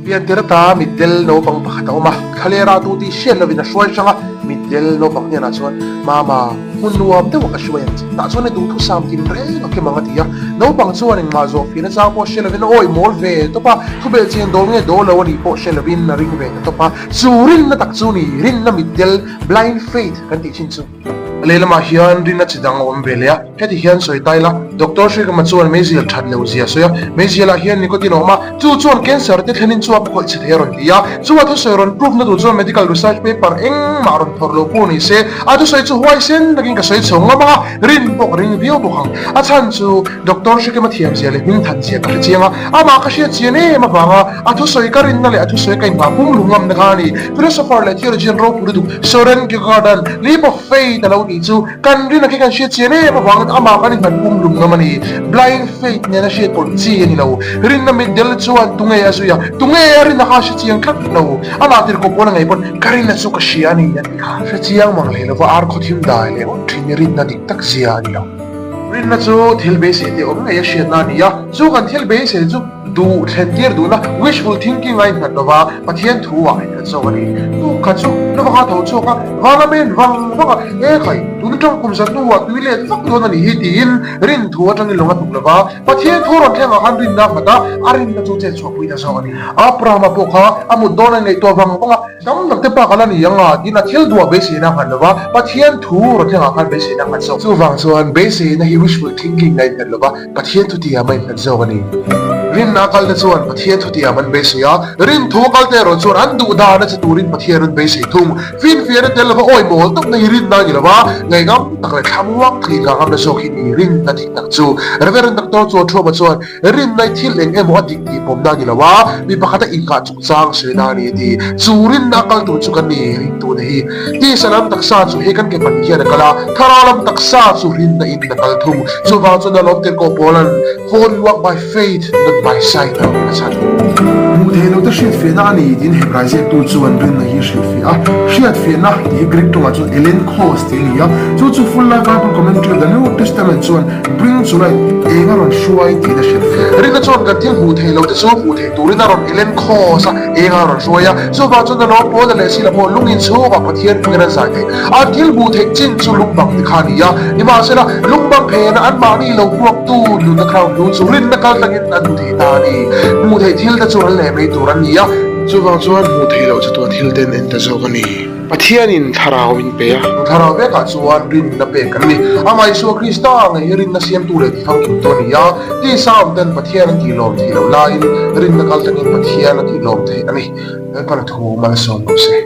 Piantir ata mitdel naupang pakhat a awm a, thlalera tu tih hriat lovin a hruai hrang a, mitdel naupang hnenah chuan, Mama, hmun nuam deuh a ka hruai ang che, tah chuan i duhthusam tin reng a kem ang a ti a. Naupang chuan engmah zawh fiahna chang pawh hre lovin a awih mawl ve tawp a, thubelh chian dawl nge dawl lo a nih pawh hre lovin a ring ve ta tawp a. Chu rinna tak chu ni, rinna mitdel, blind faith, kan tih thin chu. A lehlamah hian rinna chi dang a awm ve leh a, heti hian sawi ta ila, Doctor Srikama chuan meizial that lo zia a sawi a, meizialah hian nicotine a awm a, chu chuan cancer te thlenin chuap khawih chhe thei a rawn ti a, chu a thusawi rawn proof na tur chuan medical research paper engmah rawn phawrh lo pawh ni se, a thusawi chu huaisen takin ka sawi chho ngam ang a, rin pawh ka ring viau bawk ang. A chhan chu Doctor Srikama thiam zia leh hming that zia ka hre chiang a, amah ka hriat chian em avanga a thusawi ka rinna leh a thusawi ka inhmah pumhlum ngamna kha a ni. Philosopher leh theologian ropui lutuk Soren Kierkegaard-a'n Leap of Faith a lo tih chu kan rin a khi kan hriat chian em avangin amah kan inhman pumhlum ngam a ni. Blind faith nena hriat pawlh chi a ni lo. Rinna mitdel chuan tunge a zui a, tunge a rinna kha a hre chiang tlat lo. Amah tirhkoh pawn a ngei pawn ka rinna chu ka hria a ni a ti kha. Hre chiang mang hlei lova ar khawthim dai leh awt thin hi rinna dik tak zia a ni lo. Rinna chu thil beisei te awm ngei a hriatna a ni a, chu kan thil beisei chu Duh thlen tir duhna, wishful thinking, a innghat lova, Pathian thu ah a innghat zawk a ni. Tu kha chu na vanga tho chhuak a, van a men vang vang a, E khai, tun atang kum zat hnuah tui let vak dawn a nih hi tiin rin thu atangin lawng a tuk lova, Pathian thu rawn thlengah khan rinna a nghat a, a rinna chu chet chhuahpui ta zawk a ni. Abrahama pawh kha a mut dawn a ngaihtuah vang vang a, Tam tak te bak a la ni ang a, tiin a thil duah beiseina a nghat lova, Pathian thu rawn thlengah khan beiseina a nghat zawk. Chuvang chuan beiseina hi wishful thinking a innghat lova, Pathian thutiam a innghat zawk a ni. Rinna a kalte chuan Pathian thutiam an beisei a, rin thu a kalte erawh chuan an duh dan a che turin Pathian an beisei thung. Finfiahna tel lova awi mawl takna hi rinna a ni lova, ngaihngam tak leh thlamuang takin inngahngam na zawk hi ni rinna dik tak chu. Reverend Doctor Chuathruama chuan Rinna i thil eng emaw a dik tih pawmna a ni lo a, mi pakhat a inngah chungchang sawi a ni a ti. Chu rinna a kal tur chu kan ni ringtu te hi. Tisa lam taksa chu hei kan ke pahnih hian a kal a, thlarau lam taksa chu rinna in a kal thung. Chuvang chuan a lawm tir koh Paula'n, For we walk by faith, not by sight a rawn chhan. Hmuh theih loh te hriatfiahna a ni tiin Hebrai ziaktu chuan rinna hi hrilhfiah a. Hriatfiahna tih hi Greek tawngah chuan elenkhos tih a ni a, chu chu Full Life Bible Commentary of the New Testament chuan Bring chu light eng a rawn hruai tiin a hriat fiah. Rinna chuan kan thil hmuh theih loh te chu hmuh theih turin a rawn ilen khawsa eng a rawn hruai a, chuvang chuan a lawm pawl leh sila pawh lung inchhungah Pathian hmingin an zai theih. An thil hmuh theih chin chu lungbang te kha a ni a, nimahsela lungbang phena anmahni lo hmuaktu nunna thlarau hnu chu rinna kal tlangin an hmu thei ta a ni. Hmuh theih thil te chu an leh mai tur an ni a, chuvang chuan hmuh theih loh chu tuah thil ten en ta zawk a ni. Pathianin thlarau min pe a. Thlarau vekah chuan rinna pek kan ni. Amah Isua Krista ngei hi rinna siamtu leh tifamkimtu a ni a. Tisa awmten Pathian a tihlawm theih loh laiin rinna kal tangin Pathian a tihlawm theih a ni. Lalpan a thu malsawm rawh se.